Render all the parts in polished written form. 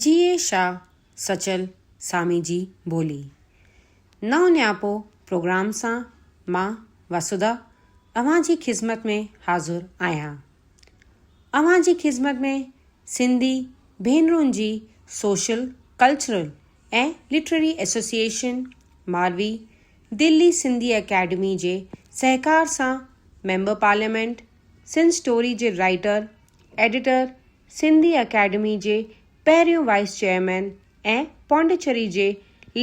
جيئي شاهه سچل سامي جي ٻولي. نئون نياپو پروگرام سان مان وسوڌا اوهان جي خذمت ۾ حاضر آهيان. اوهان جي خذمت ۾ سنڌي ڀينرن جي social, cultural ۽ literary association Marvi Delhi Sindhi academy جي سهڪار سان ميمبر پارليامينٽ، سنڌ اسٽوري جي رائيٽر، ايڊيٽر، سنڌي اڪيڊمي جي پهريون وائيس چيئرمين ۽ پانڊيچري جي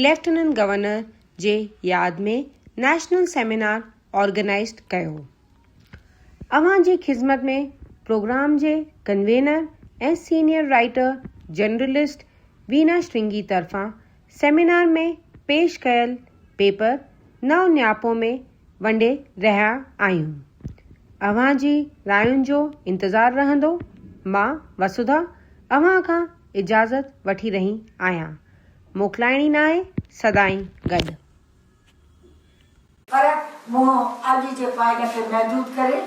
ليفٽيننٽ گورنر جي ياد ۾ نيشنل سيمينار آرگنائيزڊ ڪيو. اوهان جي خذمت ۾ پروگرام جي convener ۽ senior writer journalist Veena Shringi طرفان سيمينار ۾ پيش ڪيل پيپر نئون نياپو ۾ ونڊي رهيا آهيون. اوهان جي راين جو انتظار رهندو. مان وسوڌا اوهان کان اجازت وٺي رهي آهيان. موڪلائڻي ناهي سدائين گڏ. پر مون اڄ جيڪو آهي ان کي محدود ڪري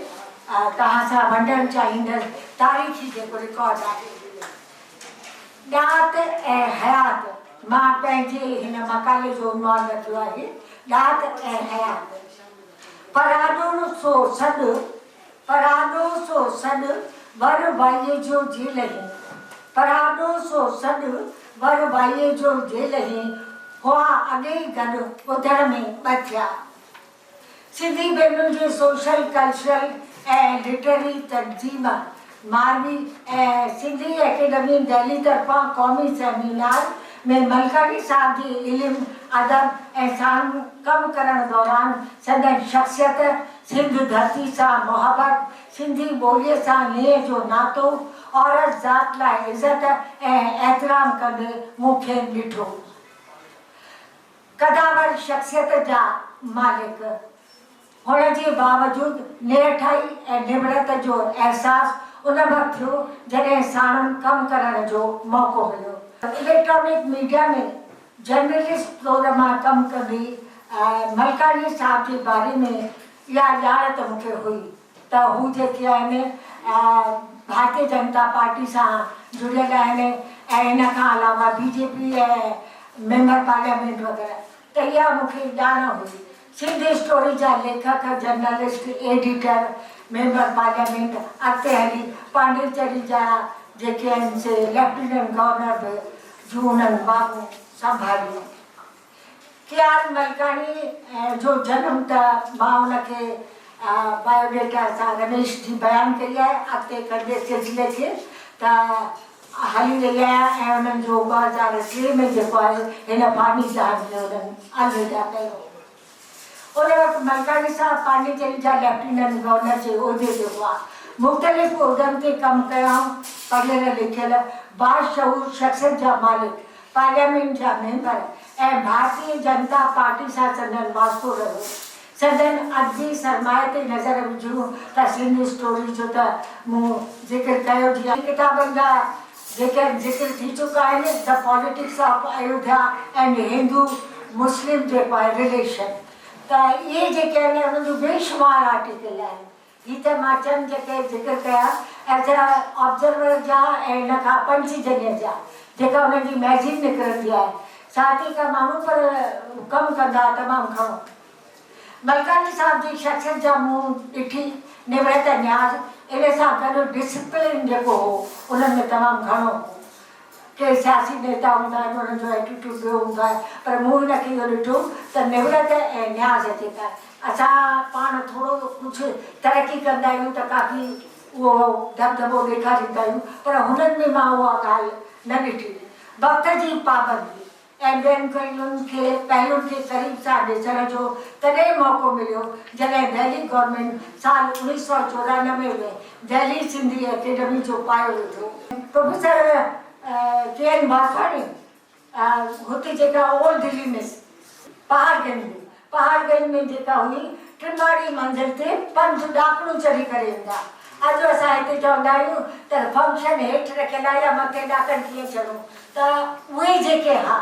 توهان سان ونڊڻ چاهيندس تاريخي جيڪو رڪارڊ آهي ڏات ۽ حيات مان پنهنجي هن مقالي جو عنوان رکيو آهي ڏات ۽ حيات پراڏو سو سڏ پراڏو سو سڏ ور وائيء جو جيلهين پراڏو سو سڏ ور وائيء جو جيلهين هئا اڳي ئي گڏ ٻڌڻ ۾ ٻه ٿيا. سنڌي ڀينرن جي سوشل، ڪلچرل ۽ لٽرري تنظيم ماروي ۽ سنڌي اڪيڊمي دهلي طرفان قومي سيمينار ۾ ملڪاڻي صاحب جي علم، ادب ۽ ساڻن ڪم ڪرڻ دوران سندن شخصيت، سنڌ ڌرتي سان محبت، سنڌي ٻوليء سان نينهن جو ناتو، عورت ذات لاء عزت ۽ احترام ڪندي مون کين ڏٺو. قدآور شخصيت جا مالڪ هئڻ جي باوجود نهٺائي ۽ نوڙت جو احساس ان وقت ٿيو جڏهن ساڻن ڪم ڪرڻ جو موقعو مليو. اليڪٽرانڪ ميڊيا ۾ جرنلسٽ طور مان ڪم ڪندي ملڪاڻي صاحب جي باري ۾ اها ڄاڻ ته مون کي هئي ته هو جيڪي آهن ڀارتي جنتا پارٽي سان جڙيل آهن ۽ ان کان علاوه B J P ۽ member parliament وغيره ته اها مون کي ڄاڻ هئي. سنڌ اسٽوري جا ليکڪ، جرنلسٽ، ايڊيٽر، ميمبر پارليامينٽ اڳتي هلي پانڊيچري جا جيڪي آهن سي ليفٽيننٽ گورنر به جون انهن واڳون سنڀاليون. ڪي آر ملڪاڻي جو جنم ته مان ان کي بايو ڊيٽا سان رميش جي بيان ڪئي آهي اڳتي ڪندي سلسلي کي ته هلي رهي آهيان ۽ انهن جو 2003 ۾ جيڪو آهي هن فاني جهان کي انهن الوداع ڪيو. ان وقت ملڪاڻي صاحب پانڊيچيري جا ليفٽيننٽ گورنر جي عهدي تي هئا. مختلف عهدن تي ڪم ڪيائون، پڙهيل لکيل، باشعور شخصيت جا مالڪ، پارليامينٽ جا ميمبر ۽ ڀارتي جنتا پارٽي سان سندن واسطو رهيو. سندن ادبي سرمائي تي نظر وجهون ته سنڌ اسٽوري جو ته مون ذڪر ڪيو جيئن ڪتابن جا جيڪي ذڪر ٿي چڪا آهن The Politics of Ayodhya and Hindu Muslim جيڪو آهي رليشن ته اهي جيڪي آهن انهن جون بيشمار آرٽيڪل آهن. هي ته مان چند جيڪي ذڪر ڪيا ايز اي آبزرور جا ۽ ان کان پنچ جنيء جا جيڪا انهن جي مئگزين نڪرندي آهي ساهتيڪ ماڻهو پر ڪم ڪندا تمام گهڻو. ملڪاڻي صاحب جي شخصيت جا مون ڏٺي نوڙت نياز ان سان گڏ ڊسپلين جيڪو هو انهن ۾ تمام گهڻو هو. ڪي سياسي نيتا هوندا آهن انهن جو ايٽيٽيوڊ ٻيو هوندو آهي پر مون هن کي اهو ڏٺو ته نوڙت ۽ نياز جيڪا اسان پاڻ ٿورو ڪجهه ترقي ڪندا آهيون ته ڪافي اهو دٻدٻو ڏيکاريندا آهيون پر هنن ۾ مان اها ڳالهه نه ڏٺي. وقت جي پابندي ۽ ٻين پهلوئن کي پهلوئن کي قريب سان ڏسڻ جو تڏهن موقعو مليو جڏهن دهلي گورنمينٽ سال 1994 ۾ دهلي سنڌي اڪيڊمي جو پايو وڌو. پروفيسر ڪي اين واسواڻي هتي جيڪا اولڊ دلي ۾ پهاڙ گنج ۾ پهاڙ گنج ۾ جيڪا هئي ٽماڙي منزل تي پنڌ ڏاڪڻون چڙهي ڪري ايندا. اڄ اسان هتي چوندا آهيون ته فنڪشن هيٺ رکيل آهي يا مٿي ڏاڪڻ ڪيئن چڙهون ته اهي جيڪي ها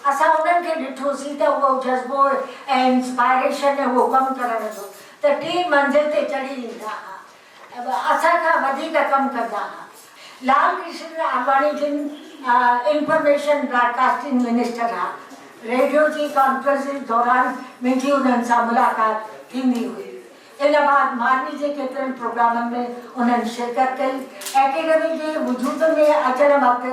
اسان انهن کي ڏٺوسين ته اهو جذبو ۽ انسپائريشن اهو ڪم ڪرڻ جو ته ٽين منزل تي چڙهي ايندا ها اسان کان وڌيڪ ڪم ڪندا ها. لال ڪرشن آڏواڻي جن انفارميشن براڊڪاسٽنگ منسٽر ها. ريڊيو جي ڪانفرنسز دوران منهنجي انهن سان ملاقات ٿيندي هئي. ان بعد ماروي جي ڪيترن پروگرامن ۾ انهن شرڪت ڪئي. اڪيڊمي جي وجود ۾ اچڻ وقت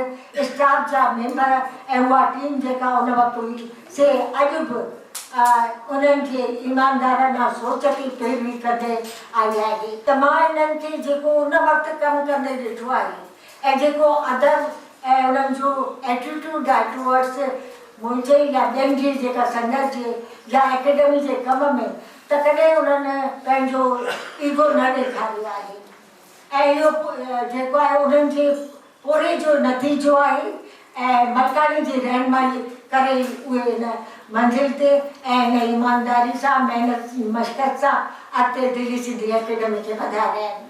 اسٽاف جا ميمبر ۽ اها ٽيم جيڪا ان وقت هئي سي اڄ به انهن جي ايماندارانه سوچ تي پيروي ڪندي آئي آهي. ته مان انهن کي جيڪو ان وقت ڪم ڪندي ڏٺو آهي ۽ جيڪو ادب ۽ انهن جو ايٽيٽيوڊ آهي ٽوورڊس منهنجي يا ٻين جي جيڪا سنگت جي يا اڪيڊمي جي ڪم ۾ ته ڪڏهن انهن پنهنجو ايگو نه ڏيکاريو آهي ۽ اهو جيڪو آهي انهن جي پورهيي جو نتيجو آهي ۽ ملڪاڻي جي رهنمائي ڪري ئي اهي ان منزل تي ۽ ان ايمانداري سان محنت مشقت سان اڳتي دلي سنڌي اڪيڊمي کي وڌائي رهيا آهن.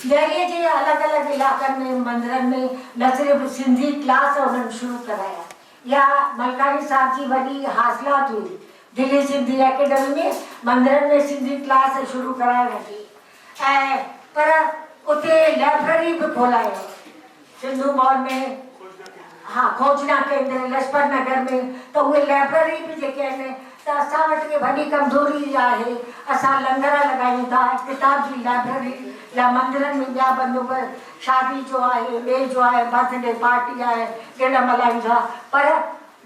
دهليء جي الڳ الڳ علائقن ۾ مندرن ۾ نه صرف سنڌي ڪلاس انهن شروع ڪرايا. اها ملڪاڻي صاحب جي وڏي حاصلات هئي. دلي سنڌي اڪيڊمي ۾ مندرن ۾ سنڌي ڪلاس شروع ڪرائڻ جي ۽ پر اتي لئبرري به کولايائين. سنڌو مال ۾ ها کوجنا ڪيندر لجپت نگر ۾ ته اهي لئبرري به جيڪي آهن ته اسان وٽ ڪي وڏي ڪمزوري اها آهي اسان لنگر لڳايون ٿا ڪتاب جي لئبرري يا مندرن ۾ ٻيا بندوبست شادي جو آهي ٻئي جو آهي برٿ ڊي پارٽي آهي ڏڻ ملهايون ٿا پر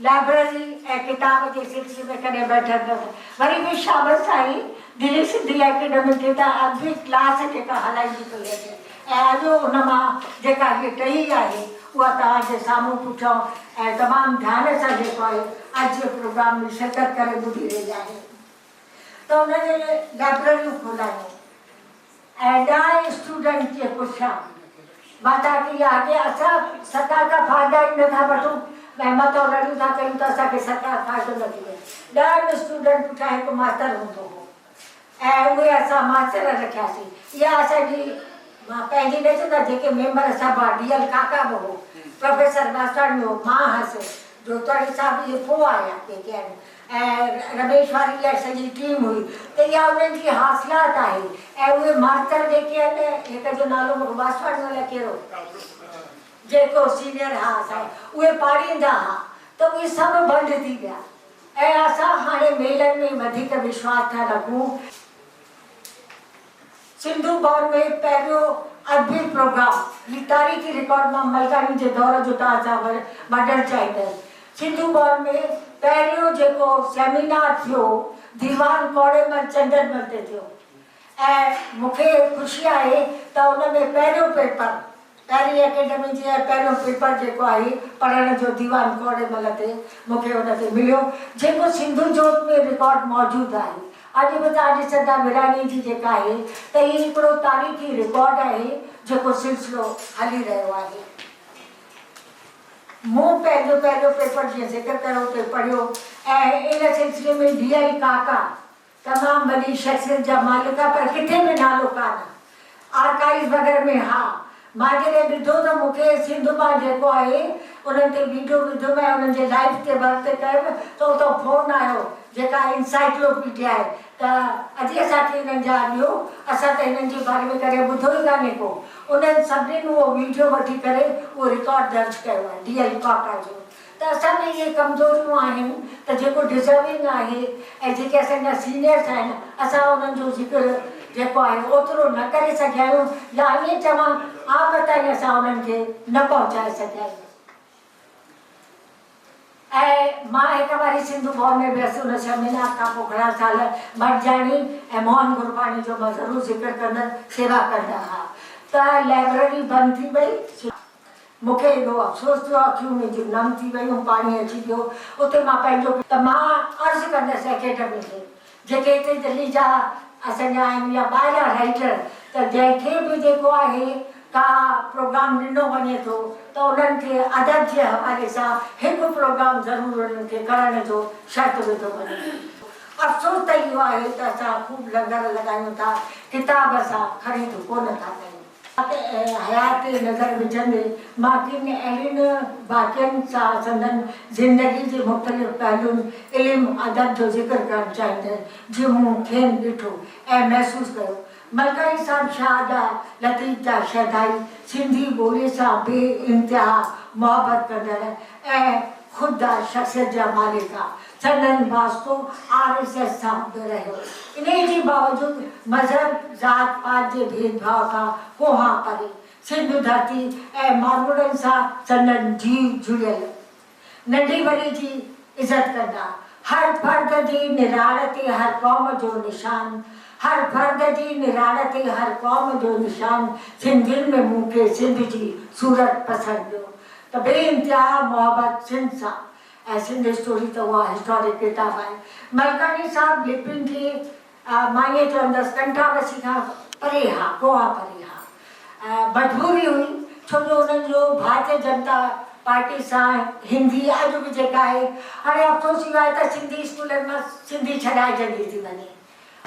لائبرري ۽ ڪتاب جي سلسلي ۾ ڪڏهن بيٺل نه ٿيو. وري به شابس سائين دلي سنڌي اڪيڊمي کي ته اڄ به ڪلاس جيڪا هلائيندي پئي اچي ۽ اڄ ان مان جيڪا هيء ٽهي آهي اها توهان جي سامهون پٺيان ۽ تمام ڌيان سان جيڪو آهي اڄ جي پروگرام ۾ شرڪت ڪري ٻڌي رهي آهي ته ان جي لائبرريون کولايون. ۽ ڏاهي اسٽوڊنٽ جي پٺيان مان توهان کي اها آگي اسان سرڪار کان فائدا ئي نه ٿا وٺون ۽ مٿو رڙيون ٿا ڪيون ته اسان کي سرڪار فائدو نه ٿي ڏئي. ڏهن اسٽوڊنٽ پٺيان هڪ ماستر هوندو هو ۽ اهي اسان ماستر رکياسين. اها اسان جي مان پنهنجي نه چوندس جيڪي ميمبر سڀ ها ڊي ايل ڪاڪا به هو، پروفيسر واسواڻي هو، مان هئس، جوتواڻي صاحب اهي پوء آيا جيڪي آهن. ۽ رميش واري اها سڄي ٽيم هئي ته اها انهن جي حاصلات آهي ۽ اهي ماستر جيڪي آهن هڪ جو نالو مون کي واسواڻي الائي ڪهڙو جيڪو سينئر ها اسان اهي پاڙهيندا ها ته اهي سڀ بند ٿي ويا ۽ اسان هاڻي ميلن ۾ وڌيڪ وشواس ٿا رکون. سنڌو ڀون ۾ پهريون ادبي پروگرام، هي تاريخي رڪارڊ مان ملڪاڻي جي دور جو توهان سان ونڊڻ چاهيندس. سنڌو ڀون ۾ پهريون جيڪو سيمينار ٿيو ديوان ڪوڙيمل چندرمل تي ٿيو ۽ مون کي خوشي آهي ته ان ۾ پهريون پيپر پهرين اڪيڊمي جي ۽ پهريون پيپر جيڪو آهي پڙهڻ جو ديوان ڪوڙيمل تي مون کي ان تي مليو جيڪو سنڌو جوت ۾ رڪارڊ موجود آهي اڄ به توهان ڏسندا ورهاڱي جي جيڪا آهي ته هي هڪڙو تاريخي رڪارڊ آهي جيڪو سلسلو هلي رهيو آهي. مون پنهنجو پهريون پيپر جيئن ذڪر ڪيو اتي پڙهيو ۽ ان سلسلي ۾ ڊي I ڪاڪا تمام وڏي شخصيت جا مالڪ آ پر ڪٿي به نالو ڪانه آرڪائيوز وغيره ۾ ها مان جڏهن ٻڌو ته مون کي سنڌ مان جيڪو آهي انهن تي ويڊيو وڌم ۽ انهن جي لائيف تي ورڪ تي ڪيم ته اتان فون آيو جيڪا انسائيڪلوپيڊيا آهي ته ادي اسان کي انهن جا ڏيو اسان ته هنن جي باري ۾ ڪڏهن ٻڌو ئي ڪانهي ڪو انهن سڀنين اهو ويڊيو وٺي ڪري اهو رڪارڊ درج ڪيو آهي ڊي ايل ڪاڪا جو ته اسان ۾ اهي ڪمزوريون آهن ته جيڪو ڊزروينگ آهي ۽ جيڪي اسان جا سينيئرس آهن اسان انهن جو ذڪر جيڪو آهي اوترو نه ڪري سگهيا آهيون يا ائين چوان عام تائين اسان انهن کي نه پهچائي سگهيا آهيون ۽ مان هڪ واري سنڌو ڀون ۾ ويس ان سيمينار کان پوء گهڻا سال مرجاڻي ۽ موهن گرباڻي جو مان ضرور ذڪر ڪندس سيوا ڪندا ها ته لائبريري بند ٿي وئي. مون کي ايڏو افسوس ٿيو، اکيون منهنجون نم ٿي ويون، پاڻي اچي ويو، اتي مان پنهنجو. ته مان عرض ڪندس اڪيڊمي کي، جيڪي هتي دلي جا اسان جا آهن يا ٻاهريان رائيٽر، ته جنهن کي به جيڪو آهي ڪا پروگرام ڏنو وڃي ٿو ته انهن کي ادب جي حوالي سان هڪ پروگرام ضرور انهن کي ڪرڻ جو شرط وڌو وڃي. افسوس ته اهو آهي ته اسان خوب لنگر لڳايون ٿا، ڪتاب اسان خريد ڪونه ٿا ڪيون. حيات تي نظر وجهندي مان ڪن اهڙين واقعن سان سندن زندگي جي مختلف پهلوئن، علم، ادب جو ذڪر ڪرڻ چاهيندس، جي مون کين ڏٺو ۽ محسوس ڪيو. ملڪاڻي صاحب شاهه جا لطيف جا شيدائي، سنڌي ٻوليء سان بي انتها محبت ڪندڙ ۽ خوددار شخصيت جا مالڪ ها. سندن واسطو آر ايس ايس سان به رهيو. انهيء جي باوجود مذهب، ذات پات جي ڀيد ڀاء کان ڪوهان پري، سنڌ ڌرتي ۽ ماروئڙن سان سندن جيء جڙيل. ننڍي وڏي جي عزت ڪندا. هر فرد جي نراڙ تي هر قوم جو نشان، هر فرد جي نراڙ تي هر قوم جو نشان، سنڌين ۾ مون کي سنڌ جي صورت پسڻ ڏيو ته بي انتها محبت سنڌ سان ۽ سنڌ اسٽوري ته اها هسٽارڪ ڪتاب آهي. ملڪاڻي صاحب لپين کي مان ائين چوندس ڪنٺا وسي کان پري ها، ڪوهان پري ها. مجبوري هئي ڇو جو انهن جو ڀارتيه جنتا پارٽي سان هندي اڄ به جيڪا آهي هاڻي افسوس اهو آهي ته سنڌي اسڪولن مان سنڌي ڇڏائجندي ٿي وڃي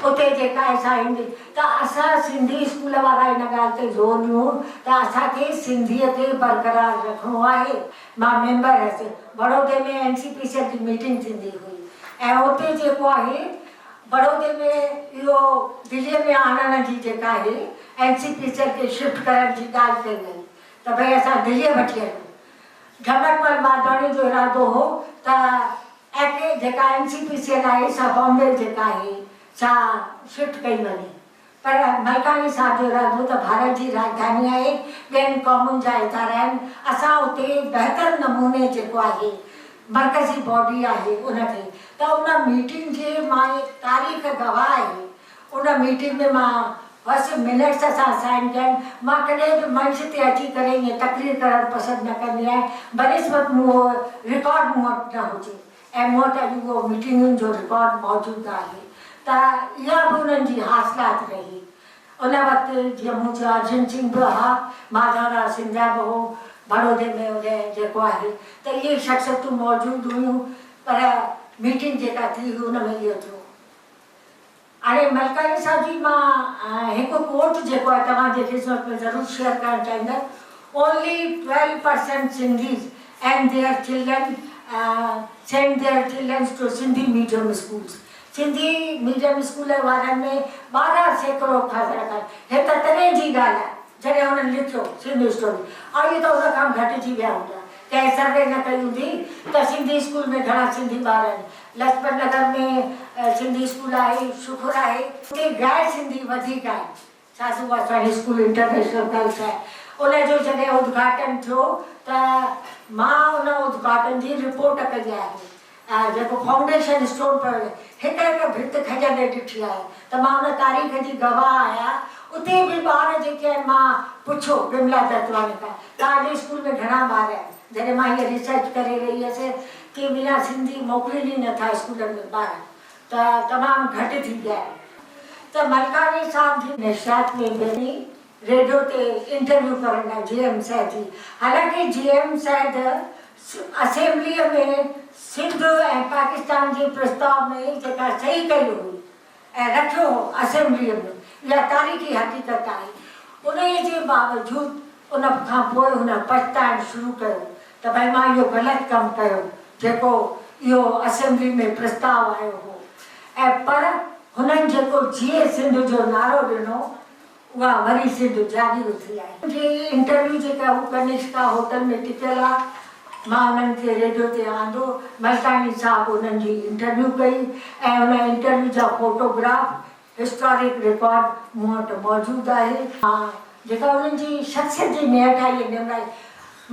اتي جيڪا آهي سا هندي ته اسان سنڌي اسڪول وارا ان ڳالهه تي زور ڏيون ته اسان کي سنڌيء کي برقرار رکڻو آهي. مان ميمبر هيس بڙودي ۾ N C P C L جي ميٽنگ ٿيندي هئي ۽ اتي جيڪو آهي بڙودي ۾ اهو دليء ۾ آڻڻ جي جيڪا آهي N C P C L کي شفٽ ڪرڻ جي ڳالهه ڪئي وئي ته ڀئي اسان دليء وٺي هلون. جهمٽمل واڌواڻي جو ارادو هو ته ايڪ جيڪا N C P C L آهي سا بامبي جيڪا آهي سا شفٽ ڪئي وڃي پر ملڪاڻي صاحب جو ارادو ته ڀارت جي راڄڌاني آهي، ٻين قومن جا ادارا آهن، اسان اتي بهتر نموني جيڪو آهي مرڪزي باڊي آهي ان کي ته ان ميٽنگ جي مان تاريخ گواهه آهي ان ميٽنگ ۾ مان هئس منٽس اسان سائن ڪيا آهن مان ڪڏهن به منچ تي اچي ڪري ائين تقرير ڪرڻ پسند نه ڪندي آهيان بنسبت مون اهو رڪارڊ مون وٽ نه هجي ۽ مون وٽ اڄ اهو ميٽنگن جو رڪارڊ موجود آهي ته اها به انهن جي حاصلات رهي. ان وقت جيئن مون چيو ارجن سنگهه به ها، ماڌو راء سنڌيا به هو، بڙودي ۾ ان جيڪو آهي ته اهي شخصيتون موجود هيون پر ميٽنگ جيڪا ٿي هئي ان ۾ اهو ٿيو. هاڻي ملڪاڻي صاحب جي مان هڪ ڪوٽ جيڪو آهي توهان جي خدمت ۾ ضرور شيئر ڪرڻ چاهيندس Only 12% Sindhis and their children send their childrens to Sindhi medium schools Sindhi medium school وارن ۾ 12% کان ذرا گهٽ هي ته تڏهن جي ڳالهه آهي جڏهن هنن لکيو سنڌ اسٽوري اڄ ته ان کان گهٽجي ويا هوندا ڪنهن سروي نه ڪئي هوندي ته سنڌي اسڪول ۾ گهڻا سنڌي ٻار آهن. لجپت نگر ۾ سنڌي اسڪول آهي، شڪر آهي. اتي غير سنڌي وڌيڪ آهن. ساسو واسواڻي اسڪول انٽرنيشنل گرلس آهي. ان جو جڏهن ادگهاٽن ٿيو ته مان ان ادگهاٽن جي رپورٽ ڪئي آهي. ۽ جيڪو فائونڊيشن اسٽون پيو هجي، هڪ هڪ ڀت کڄندي ڏٺي آهي ته مان ان تاريخ جي گواهه آهيان. اتي به ٻار جيڪي آهن مان پڇيو بملا دتواڻي کان توهان جي اسڪول ۾ گهڻا ٻار آهن؟ جڏهن مان هيء ريسرچ ڪري رهي هيس ڪي مليا سنڌي موڪلين ئي نٿا اسڪولن ۾ ٻار ته تمام گهٽ ٿي ويا آهن ته ملڪاڻي صاحب جي نشريات ۾ به ريڊيو تي انٽرويو ڪرڻ لاء جي ايم سيد جي حالانڪه جي ايم سيد اسيمبليء ۾ سنڌ ۽ پاڪستان جي پرستاء ۾ جيڪا صحيح ڪئي هئي ۽ رکيو هو اسيمبليء ۾ اها تاريخي حقيقت آهي انهيء جي باوجود ان کان پوء هن پڇتائڻ شروع ڪيو ته ڀئي مان اهو غلط ڪم ڪيو جيڪو اهو اسيمبلي ۾ پرستاء آيو هو ۽ پر هنن جيڪو جيئي سنڌ جو نعرو ڏنو اها وري سنڌ جاڳي اٿي آهي. جي انٽرويو جيڪا هو ڪنشڪا هوٽل ۾ ٽڪيل آ مان انهن کي ريڊيو تي آندو ملڪاڻي صاحب انهن جي انٽرويو ڪئي ۽ ان انٽرويو جا فوٽو گراف هسٽارڪ رڪارڊ مون وٽ موجود آهي. مان جيڪا انهن جي شخصيت جي نهٺائي ۽ نمرائي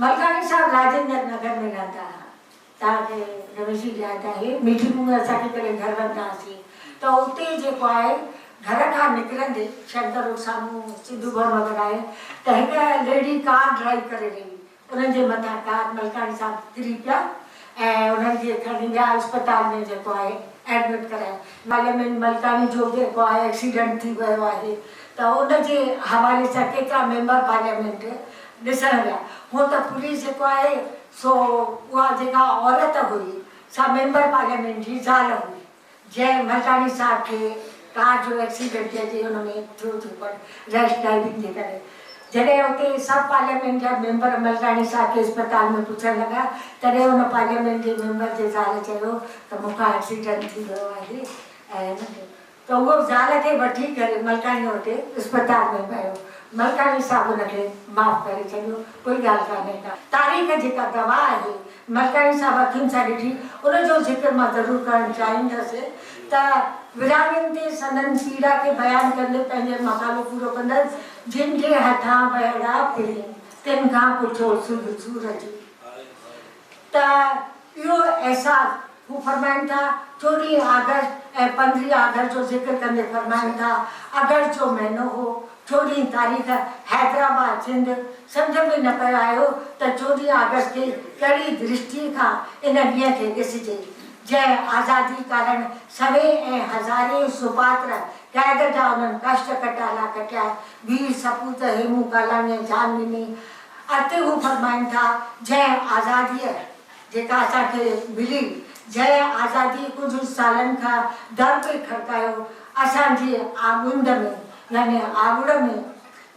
ملڪاڻي صاحب راجندر نگر ۾ رهندا ها توهان کي رميش جي ياد آهي، ميٺي مون ۾ اسان کي ڪڏهن گهر ويندا هئاسين ته اتي جيڪو آهي گهر کان نڪرندي شنڪر روڊ سامهون سنڌو ڀون وغيره آهي ته هڪ ليڊي ڪار ڊرائيو ڪري رهي هئي انهن جي مٿان ڪار ملڪاڻي صاحب ڪري پيا ۽ انهن کي کڻي ويا اسپتال ۾ جيڪو آهي ايڊمٽ ڪرايو پارليامينٽ ملڪاڻي جو جيڪو آهي ايڪسيڊنٽ ٿي ويو آهي ته ان جي حوالي سان ڪيترا ميمبر پارليامينٽ ڏسڻ ويا هونء ته پوليس جيڪو آهي سو اها جيڪا عورت هئي سا ميمبر پارليامينٽ جي زال هئي جنهن ملڪاڻي صاحب کي ڪار جو ايڪسيڊنٽ چئجي ان ۾ ٿيو ٿي پر ريش ڊرائيونگ جي ڪري جڏهن اتي سڀ پارليامينٽ جا ميمبر ملڪاڻي صاحب کي اسپتال ۾ پڇڻ لڳا تڏهن ان پارليامينٽ جي ميمبر جي زال چيو ته مون کان ايڪسيڊنٽ ٿي ويو آهي ۽ ته اهو زال کي وٺي ڪري ملڪاڻيء وٽ اسپتال ۾ ويو. ملڪاڻي صاحب ان کي معاف ڪري ڇڏيو، ڪوئي ڳالهه ڪانهي ڪا. تاريخ جيڪا گواهه آهي، ملڪاڻي صاحب اکين سان ڏٺي، ان جو ذڪر مان ضرور ڪرڻ چاهيندس ته ورهاڱن تي سندن پيڙا کي بيان ڪندي پنهنجو مقالو پورو ڪندس، جن جي هٿان وهڙا پرين، تن کان پڇو سڌ سور جي. ته اهو احساس هو فرمائن ٿا، چوڏهين آگسٽ ۽ پندرهين آگسٽ جو ذڪر ڪندي فرمائن ٿا، آگسٽ جو مهينو هو، چوڏهين تاريخ حيدرآباد سنڌ، سمجهه ۾ نه پيو آيو ته چوڏهين آگسٽ کي ڪهڙي درشٽيء کان ان ڏينهن کي ڏسجي، جنهن آزادي ڪارڻ سوين ۽ هزارين سپاتر قيد جا انهن ڪشٽ ڪٽالا ڪٽيا، وير سپوت هيمون ڪالاڻيء جان ڏني، اڳتي هو فرمائن ٿا، جنهن آزاديء جيڪا اسان کي ملي، جنهن آزاديء ڪجهه سالن کان در پئي کڙڪايو، اسان جي آڳنڌ ۾ يعني آڳڙ ۾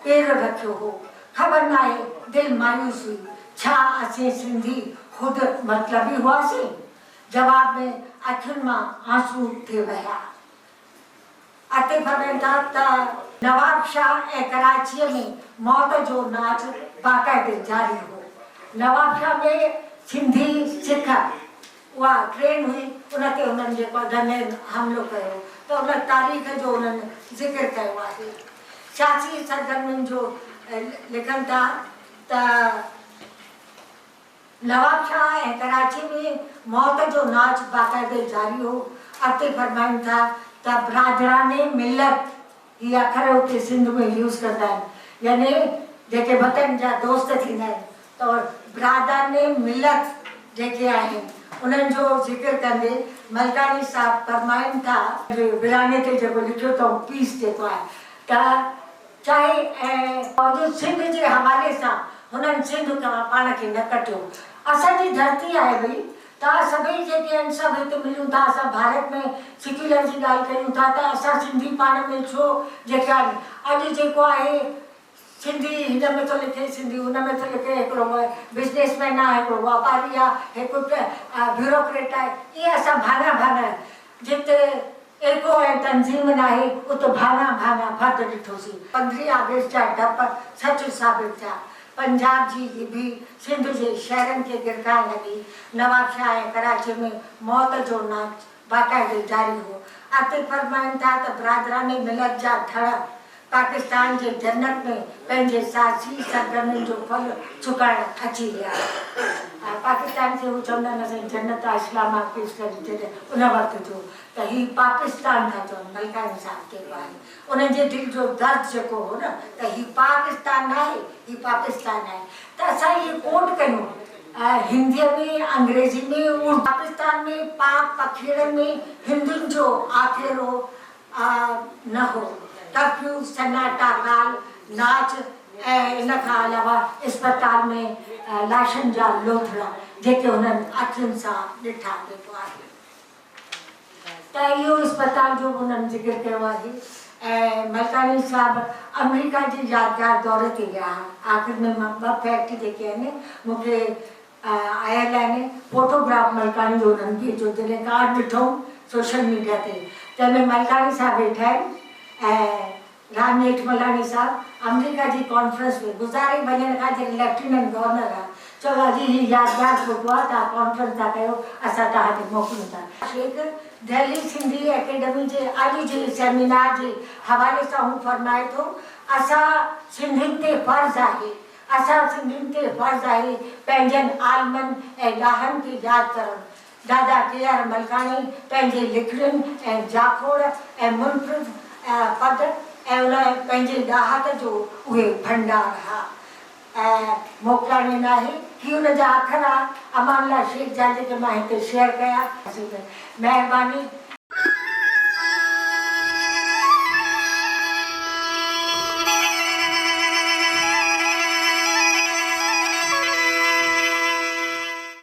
پير رکيو هو. خبر ناهي دل مايوس هئي، ڇا اسين سنڌي خود مطلبي هئاسين؟ جواب ۾ اکين مان آنسو ٿي وهيا. اڳتي فرمائن ٿا ته نوابشاهه ۽ ڪراچيء ۾ موت جو ناچ باقاعدي جاري هو. نوابشاهه ۾ سنڌي سک اها ٽرين هئي ان تي هنن جيڪو گنين حملو ڪيو ته ان تاريخ جو هنن ذڪر ڪيو آهي. سياسي سرگرمين جو لکن ٿا ته. نوابشاهه ۽ ڪراچي ۾ موت جو ناچ باقاعدي جاري هو. اڳتي فرمائن ٿا ته برادران ملت هي اکر اتي سنڌ ۾ يوز ڪندا آهن يعني جيڪي وطن جا دوست ٿيندا آهن ته برادران ملت جيڪي آهن انهن جو ذڪر ڪندي ملڪاڻي صاحب فرمائن ٿا. ورهاڱي تي جيڪو لکيو اٿئون پيس جيڪو آهي ته چاهي ۽ باوجود سنڌ جي حوالي سان هنن سنڌ کان پاڻ کي نه ڪٽيو. اسان جي ڌرتي آهي ڀئي. توهان سڀئي جيڪي آهن سڀ هت ملون ٿا اسان ڀارت ۾ سيڪيولر جي ڳالهه ڪيون ٿا ته اسان سنڌي پاڻ ۾ ڇو جيڪي آهن اڄ جيڪو آهي سنڌي هن ۾ ٿو لکي سنڌي ان ۾ ٿو لکي هڪڙو بزنس مين آهي هڪڙو واپاري آهي هڪ بيوروڪريٽ آهي ائين اسان ڀاڱا ڀاڱا جت ايڪو ۽ تنظيم ناهي، ات ڀاڱا ڀاڱا فرد ڏٺوسين. پندرهين آگسٽ جا ڊپ سچ ثابت ٿيا. پنجاب جي ڳڀي سنڌ جي شهرن کي گرڪائڻ لڳي. نوابشاهه ۽ ڪراچي ۾ موت جو ناچ باقاعدي جاري هو. اڳتي فرمائن ٿا ته برادران ملت جا ڌڙ پاڪستان جي جنت ۾ پنهنجي سياسي سرگرمين جو ڦل چڪائڻ اچي ويا. پاڪستان کي هو چوندا آهن اسان جي جنت آهي اسلام آباد پيش ڪري جڏهن ان وقت جو ته هي پاڪستان ٿا چون ملڪاڻي صاحب جيڪو آهي انهن جي دل جو درد جيڪو هو نه ته هي پاڪستان ناهي هي پاپستان آهي ته اسان اهي ڪوٽ ڪيون هنديء ۾ انگريزي ۾ اردو پاڪستان ۾ پاڪ پکيڙن ۾ هندن جو آکيرو نه هو. ڪرفيو، سناٽا، ڳال، ناچ ۽ ان کان علاوه اسپتال ۾ لاشن جا لوٿڙا جيڪي هنن اکين سان ڏٺا جيڪو آهي ته اهو اسپتال جو به هنن ذڪر ڪيو آهي ۽ ملڪاڻي صاحب آمريڪا جي يادگار دوري تي ويا ها. آخر ۾ مان ٻه فيڪٽ جيڪي آهن مون کي آيل آهن فوٽو گراف ملڪاڻي جو انهن ڀيجيو جڏهن ڪارڊ ڏٺوم سوشل ميڊيا تي تنهن ۾ ملڪاڻي صاحب ويٺا آهن ۽ رام ڄيٺملاڻي صاحب آمريڪا جي ڪانفرنس ۾ گذاري وڃڻ کان جڏهن ليفٽيننٽ گورنر آ چيو اڄ هي يادگار فوٽو آ توهان ڪانفرنس ٿا ڪيو اسان توهان کي موڪليون ٿا. شيخ دهلي سنڌي اڪيڊمي جي اڄ جي سيمينار جي حوالي سان هو فرمائي ٿو اسان سنڌين تي فرض آهي اسان سنڌين تي فرض آهي پنهنجن عالمن ۽ ڏاهن کي ياد ڪرڻ. دادا ڪي آر ملڪاڻي پنهنجي لکڻين ۽ جاکوڙ ۽ منفرد پد ۽ ان پنهنجي ڏاهت جو اهي ڀنڊار ها. ۽ موڪلاڻي ناهي. هي ان جا اکر ها امان الله شيخ جا جيڪي مان هتي شيئر ڪيا. مهرباني.